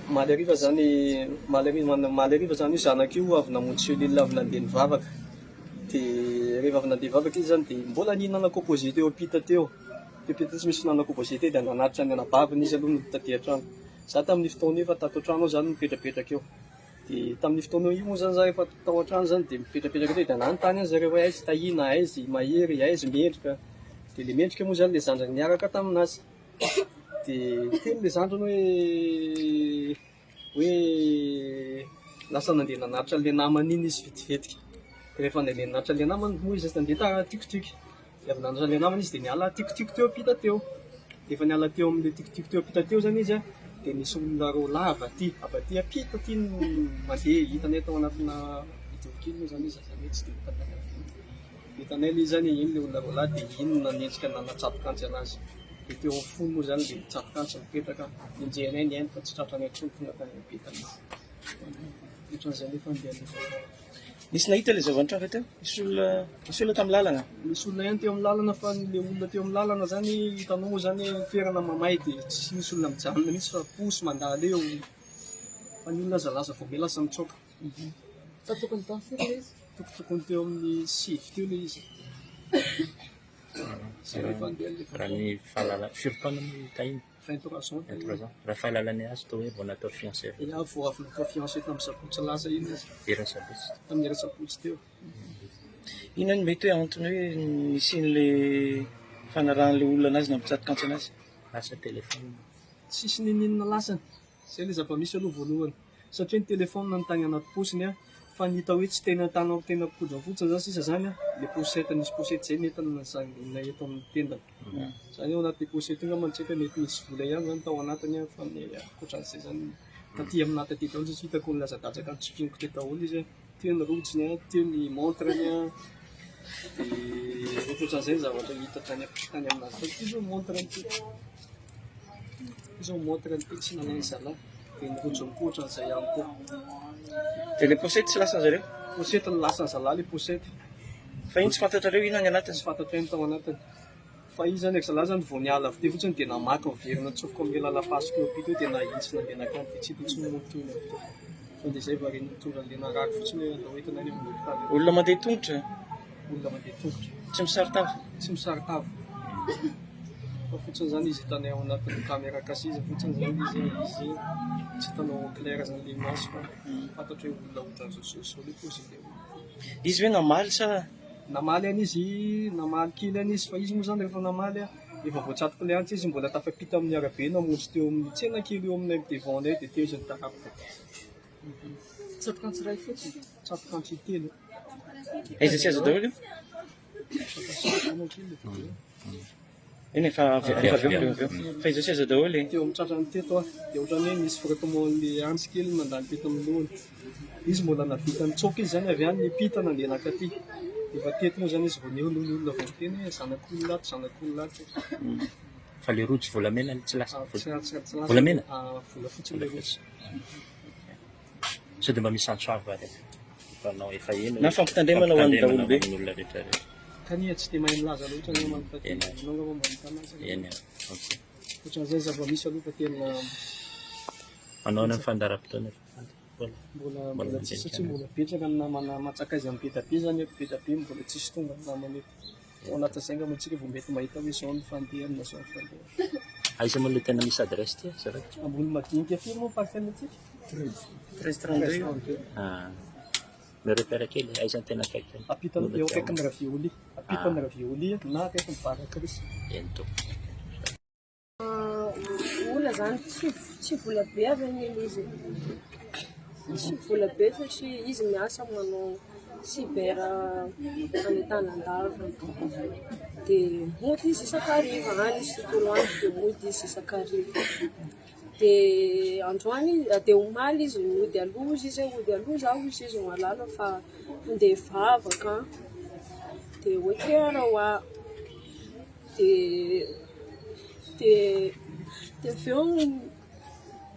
Omaly hariva zany, omaly hariva, omaly hariva zany io zanako io avy namonjy cellule avy nandeha nivavaka. Dia rehefa avy nandeha nivavaka izy zany dia mbola nihinana composé teo ampita teo. Teo ampita teo tsy misy fihinanana composé teo dia nanatitra ny anabaviny izy aloha nody taty an-trano. Za tamin'io fotoana io efa tato an-trano aho zany mipetrapetraka eo. Dia tamin'io fotoana io moa zany za efa tao an-trano zany dia mipetrapetraka teo dia nanontany an zareo hoe aiza i Tahiana, aiza i Mahery, aiza i Mendrika. Dia le Mendrika moa zany le zandriny niaraka taminazy. Dia niteny le zandriny hoe hoe lasa nandeha nanatitra an'ilay namany iny izy vetivetika. Dia rehefa nandeha nanatitra an'ilay namany moa izy nandeha ta tico-tico. Dia avy nanatitra an'ilay namany izy dia niala tico-tico teo ampita teo. Dia efa niala teo amin'ilay tico-tico teo ampita teo izany izy an, dia nisy olona roa lava aty, avy aty ampita aty no mandeha, hitanay tao anatina vidéo kely moa izany izy, izany hoe tsy dia hita tany amin'ny Hitanay ilay izy izany, iny ilay olona roalahy dia iny no nanenjika nanatsatoka antsy anazy. Dia teo amin'ny fony moa izany ilay tsatoka antsy nipetraka, nenjehinay ny ainy fa tsy tratranay intsony tonga tany amin'ny hopitaly izy. Ohatran'izay nefa ny andehan'ny vaovao. Nisy nahita ilay zava-nitranga teo? Nisy olona, nisy olona tamin'ny lalana? Nisy olona ihany teo amin'ny lalana fa ilay olona teo amin'ny lalana izany hitanao moa izany hoe toerana mamay dia tsy nisy olona mijanona mihitsy fa posy mandalo eo. Fa ny olona aza lasa vao miha lasa mitsoaka. Fa tokony tao firy ilay izy? Tokotokony teo amin'ny 9 teo ilay izy. Zay rehefa andeha ilay Raha ny fahalala, firy taona moa i Tahina? 23 ans. 23 ans. Raha fahalalana azy toa hoe vao natao fiancé. Ia, vao avy natao fiancé tamin'ny sabotsy lasa iny izy. Herin'ny sabotsy. Tamin'ny herin'ny sabotsy teo. Inona no mety hoe antony hoe nisian'ilay fanarahan'ilay olona anazy nampitsatoka antsy anazy? Lasa téléphone. Tsisy ninininona lasany. Zay ilay zava-misy aloha voalohany. Satria ny téléphone no tany anaty paosiny an, fa ny hita hoe tsy tena tany tena poudre fotsiny zany sisa zany an, le pochette nisy pochette zay nentina nazangonina eto amin'ny tendany. Zany hoe ao anatin'io pochette io angamba tsy haiko hoe mety nisy vola ihany zany tao anatiny an, fa ny ankoatran'izay zany taty aminahy taty daholo satria hitako nilazadajaka notsikiniko teo daholo izy an, teo ny rojony an, teo ny montre-ny an, dia ohatrohatran'izay ny zavatra hita tany tany aminazy tany. Ity zao montre-ny ity. Ity zao montre ity tsy nalain'ny zalahy dia ny rojony koa ohatran'izay ihany koa. Dia ilay pochette tsy lasan'ny zareo? Pochette no lasan'ny zalahy ilay pochette. Fa iny tsy fantatrareo inona ny anatiny? Tsy fantatray ny tao anatiny. Fa izy zany ry zalahy zany vao niala avy teo fotsiny dia namaky niverina nitsofoka amin'ilay lalam-pasika eo ampita eo dia nahitsy nandeha nankany dia tsy hita intsony moa ny tohiny avy teo. Fa dia izay variana nitondra an'ilay narary fotsiny hoe andao entina any amin'ny hopitaly. Olona mandeha tongotra? Olona mandeha tongotra. Tsy misaron-tava? Tsy misaron-tava. Fa fotsiny zany izy hitanay ao anatin'ny caméra cachée izy fotsiny zany izy izy tsy hitanao en clair zany le image fa fantatro hoe olona ohatran'izao sy izao le paozin'ilay olona. Izy ve namaly sa? Namaly ihany izy, namaly kely ihany izy fa izy moa zany rehefa namaly efa voatsatoka ilay antsy izy mbola tafapita amin'ny arabe namonjy teo amin'ny tsena kely eo aminay devant nay dia teo izy nitarapoka. Tsatoka antsy iray fotsiny. Tsatoka antsy telo. Aiza sy aiza daholo io? Eny efa avy efa avy eo avy eo. Fa aiza sy aiza daholo e? Teo amin'ny tratrany teto aho dia ohatran'ny hoe nisy frottement an'ilay antsy kely nandalo teto amin'ny lohany. Izy mbola nahavita nitsoaka izy izany avy any niampita nandeha nankaty. Efa teto moa izany izy vao neo noho ny olona vao niteny hoe zanak'olona ato, zanak'olona ato. Fa ilay rojo volamena tsy lasa. Ah, tsy tsy tsy lasa. Volamena? Ah, volafotsy ilay rojo. Sao dia mba misy antso avo ary mpanao efa ela Na fampitandremana ho an'ny daholobe. Fampitandremana ho an'ny olona rehetra rehetra. Kania tsy dia mahay milaza loatra angamba fa dia Eny. ianao angamba mba mitana azy. Eny ary. Ok. Ohatran'izay zava-misy aloha fa tena Manao ahoana ny fandaharam-potoana efa fantatra? Mbola mbola Mbola mbola tsisy mandinika satria mbola betsaka ny namana matsakaiza be dia be zany eto be dia be mbola tsisy tonga ny namana eto. Ao anatin'izay angamba antsika vao mety mahita hoe izao ny fandehany na izao ny fandehany. Aiza moa ilay tena misy adresse ity azafady? Ambony madinika firy moa parcelle antsika? 13 32. Ah. Mi repère kely, aiza ny tena akaiky? Ampitan'ny eo akaikin'ny ravioli. Ampitan'ny ravioli na akaikin'ny bar à Chris. Eny tompoko. Vola zany tsy tsy vola be avy amin'ilay izy e. Tsy vola be satria izy miasa manao cyber any Antanandava. Dia mody izy isan-kariva, any izy tontolo andro dia mody izy isan-kariva. Dia androany dia omaly izy nody aloha hozy izy hoe hody aloha zaho hozy izy mahalala fa handeha hivavaka an. Dia ok ara hoa. Dia dia dia avy eo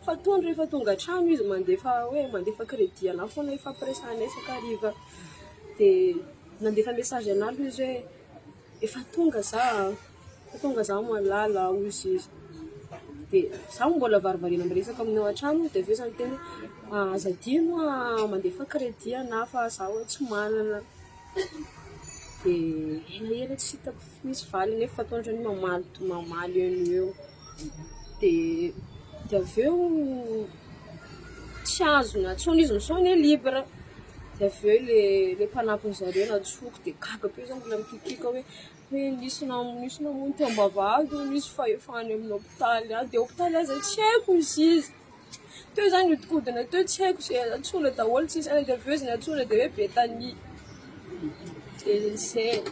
fa tony rehefa tonga an-trano izy mandefa hoe mandefa crédit anahy foana ifampiresahanay isan-kariva. Dia nandefa message anahy aloha izy hoe efa tonga za, efa tonga za malala hozy izy. Dia izaho mbola varivariana miresaka aminy ao an-trano dia avy eo izaho niteny hoe aza adino mandefa crédit anà fa izaho tsy manana. Dia elaela tsy hitako misy valiny nefa toa ohatran'ny hoe mamaly mamaly eo no eo. Dia dia avy eo tsy azo nantsoina izy misaona hoe libre. Dia avy eo ilay ilay mpanampy zareo nantsoiko dia gaga be izaho mbola mikikiaka hoe hoe nisy nisy namono teo am-bavahady hono izy fa efa any amin'ny hopitaly any. Dia hopitaly aiza tsy haiko hozy izy. Teo izany nihodinkodina teo tsy haiko izay antsoina daholo tsisy any dia avy eo izy nantsoina dia hoe Betania. Dia izay.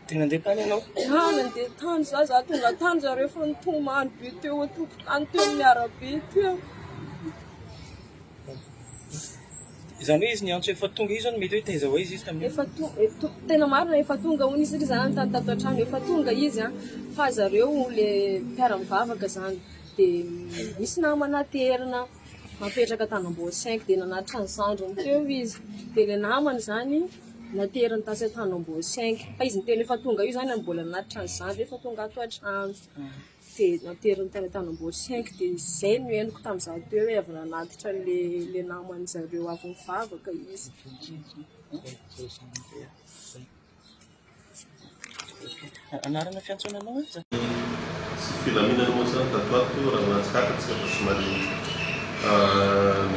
Dia nandeha tany ianao? Ah, nandeha tany za, za tonga tany zareo efa nitomany be teo an-tokotany teo amin'ny arabe teo. Izany hoe izy niantso efa tonga izy zany mety hoe taiza ho aiza izy tamin'io? Efa to, to, tena marina efa tonga hono izy satria za nanontany tato an-trano efa tonga izy an, fa zareo le mpiara-mivavaka zany dia misy namana aterina mapetraka Tanambao cinq dia nanatitra ny zandriny teo izy dia le namany zany nateriny tatsy Tanambao cinq fa izy niteny efa tonga io zany mbola nanatitra ny zandriny efa tonga ato an-trano. Dia nateriny tany Antanambao cinq dia izay no henoko tamin'izaho teo hoe avy nanatitra an'ilay naman'ny zareo avy nivavaka izy. Anarana fiantsoana anao aiza? Tsy filaminana moa izany tato ato raha nahatsikaritra tsika fa somary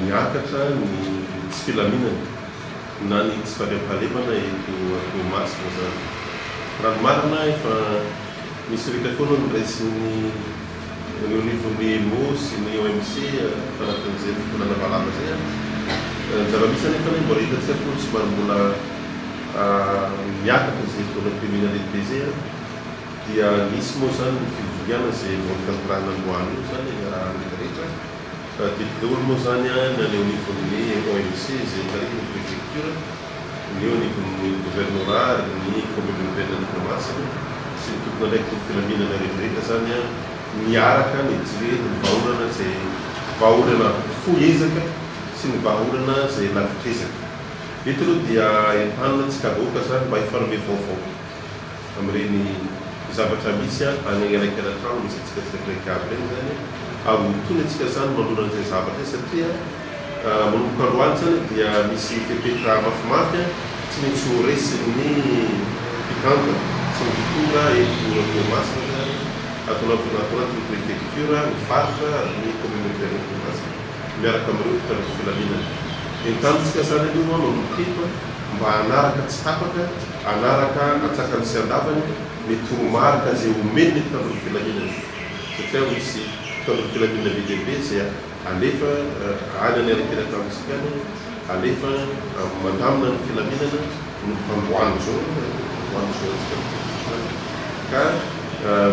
niakatra ny tsy filaminana na ny tsy fandriampahalemana eto Toamasina izany. Raha ny marina efa Misy irika foana no raisin'ny eo anivon'ny elo sy ny OMC tanatin'izay fotoana lavalava izay an. Ny zava-misy anefa anie mbola hitantsika fa somary mbola miakatra izay fotoana criminalité izay an. Dia nisy moa izany ny fivoriana izay vao notanterahina androany io izany niarahan'ny rehetra. Tadidy daholo moa izany an ny any eo anivon'ny OMC izay tarihin'ny préfecture. ny eo anivon'ny governorat ary ny commune urbaine de Toamasina sy ny tompon'andraikitry ny filaminana rehetrarehetra izany niaraka nijery ny vahaolana izay vahaolana fohy ezaka sy ny vahaolana izay lavitr'ezaka. Eto aloha dia entanina antsika vahoaka izany mba hifanome vaovao amin'ireny zavatra misy any anelakelan-trano misy antsika tsiraikaraiky avy ireny izany ary ho tony antsika izany manoloana an'izay zavatra izay satria Manomboka androany izany dia misy fepetra mafimafy tsy maintsy ho resin'ny mpitantana sy ny mpitondra eto Toamasina izany, ato anatin'ny prefecture, ny faritra ary ny commune urbaine Toamasina miaraka amin'ireo mpitandro filaminana. Entanintsika izany aloha manomboka eto mba hanaraka tsy tapaka, hanaraka antsakany sy andavany ny toromarika izay omen'ny mpitandro filaminana satria misy mpitandro filaminana be dia be izay Alefa any anelakelatra amintsika any, alefa mandamina ny filaminana no androany izao, androany izao antsika miteny izany ka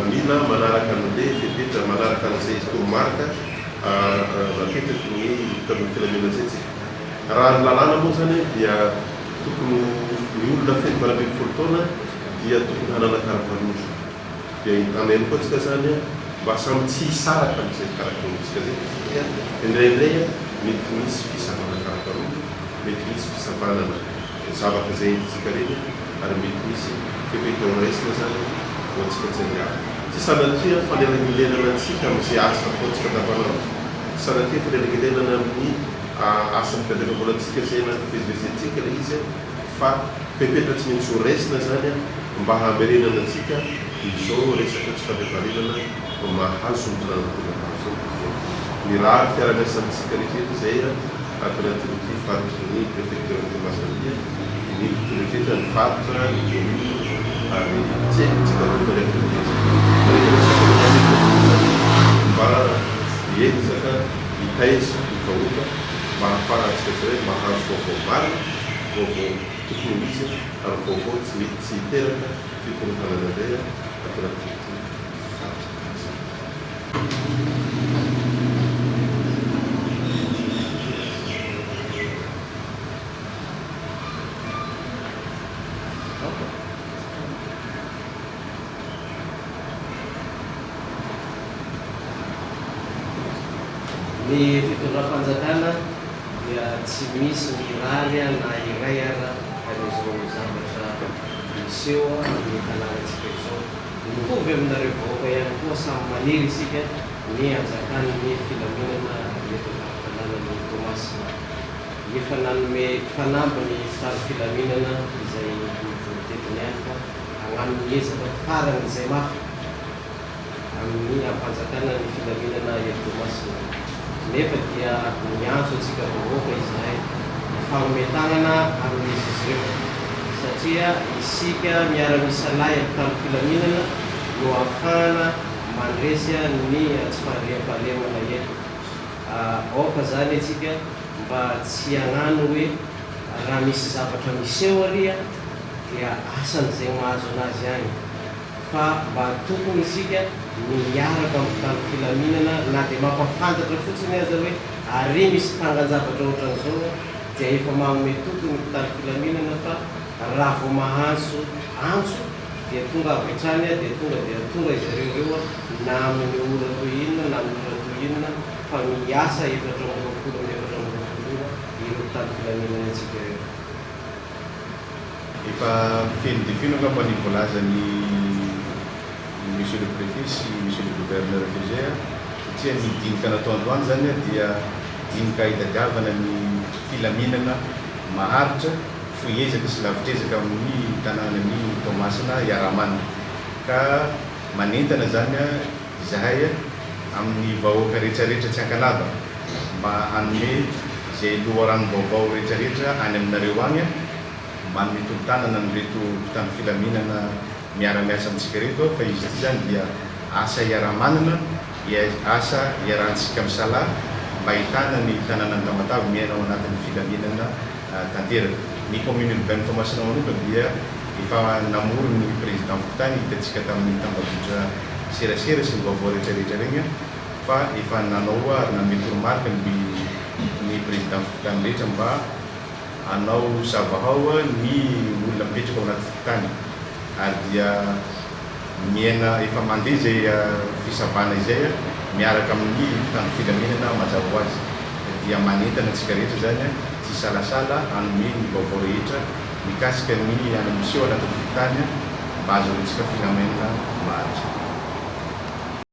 mila manaraka an'ilay fepetra, manaraka an'izay toromarika napetraky ny mpitandro ny filaminana izay tsika. Raha ny lalàna moa izany dia tokony ho ny olona feno 18 taona dia tokony hanana karapanondro. Dia entanina ihany koa antsika izany mba samy tsy hisaraka amin'izay karapanondrontsika izay satria indraindray mety misy fisavana karapanondro, mety misy fisavanana zavatra izay entintsika ireny ary mety misy fepetra ho raisina izany ho antsika tsy handeha. Tsy sanatria fanelingelenana antsika amin'izay asa ataontsika andavanandro, tsy sanatria fanelingelenana amin'ny asa fitadiavam-bolantsika izay na fivezivezentsika ilay izy fa fepetra tsy maintsy ho raisina izany mba hamerenana antsika izao resaka tsy fandriampahalemana mahazo ny tanàna Toliara izao dia mirary fiarahamiasa amintsika rehetra izay ato anatin'ity faritry ny prefecture Toamasina ity ny mpitondra rehetra ny faritra ny commune ary tsy haiko tsika tompon'andraikitra rehetra manentana antsika tompon'andraikitra kosa mba hiezaka hitaiza ny vahoaka mba hahafahantsika izay hoe mahazo vaovao marina vaovao tokony ho izy ary vaovao tsy mety tsy hiteraka fikorontanana indray ato anatin'ity faritra ity. Ny fitondram-panjakana dia tsy misy mirary na iray ara an'izao zavatra miseho amin'ny tanànantsika izao. Mitovy aminareo vahoaka ihany koa samy maniry isika. ny hanjakan'ny filaminana eto an-tampon-tanànan'i Toamasina. Efa nanome fanamby ny mpitandro filaminana izay nivory teto niany fa hagnano ny ezaka faran'izay mafy amin'ny hampanjakana ny filaminana eto Toamasina. Nefa dia miantso antsika vahoaka izahay hifanome tanana amin'izy ireo satria isika miara-misalahy amin'ny mpitandro filaminana no ahafahana mandresy ny tsy fandriampahalemana eto. Aoka izany antsika mba tsy hagnano hoe raha misy zavatra miseho ary dia asan'izay mahazo anazy ihany fa mba tokony isika ny miaraka amin'ny mpitandro filaminana na dia mampafantatra fotsiny aza hoe ary misy trangan-javatra ohatran'izao dia efa manome toky ny mpitandro filaminana fa raha vao mahazo antso dia tonga avy hatrany dia tonga dia tonga izareo ireo na amin'ny ora toy inona na amin'ny ora toy inona fa miasa 24 amin'ny 24 ora ireo mpitandro filaminana antsika ireo. Efa feno dia feno angamba ny voalazan'i Monsieur le Préfet sy Monsieur le Gouverneur teo izay satria ny dinika natao androany izany dia dinika hitadiavana ny filaminana maharitra, fohy ezaka sy lavitr'ezaka amin'ny tanànan'i Toamasina iaraha-manana. Ka manentana izany izahay amin'ny vahoaka rehetrarehetra tsy ankanavaka mba hanome izay loharanom-baovao rehetrarehetra any aminareo agny, manome tolo-tanana an'ireto mpitandro filaminana miara-miasa amintsika ireto fa izy ity izany dia asa iaraha-manana, asa iarahantsika misalahy mba ahitana ny tanànan'i Tamatave miaina ao anatin'ny filaminana tanteraka. Ny commune urbaine Toamasina manokana dia efa namory ny président fokontany hitantsika tamin'ny tambajotra serasera sy ny vaovao rehetra rehetra regny fa efa nanao ary nanome toromarika ny ny président fokontany rehetra mba hanao savahao ny olona mipetraka ao anaty fokontany ary dia miaina efa mandeha izay fisavana izay miaraka amin'ny mpitandro filaminana mazava ho azy dia manentana antsika rehetra izany tsy hisalasala hanome ny vaovao rehetra mikasika ny any miseho anatin'ny fokontany mba hahazoantsika filaminana maharitra.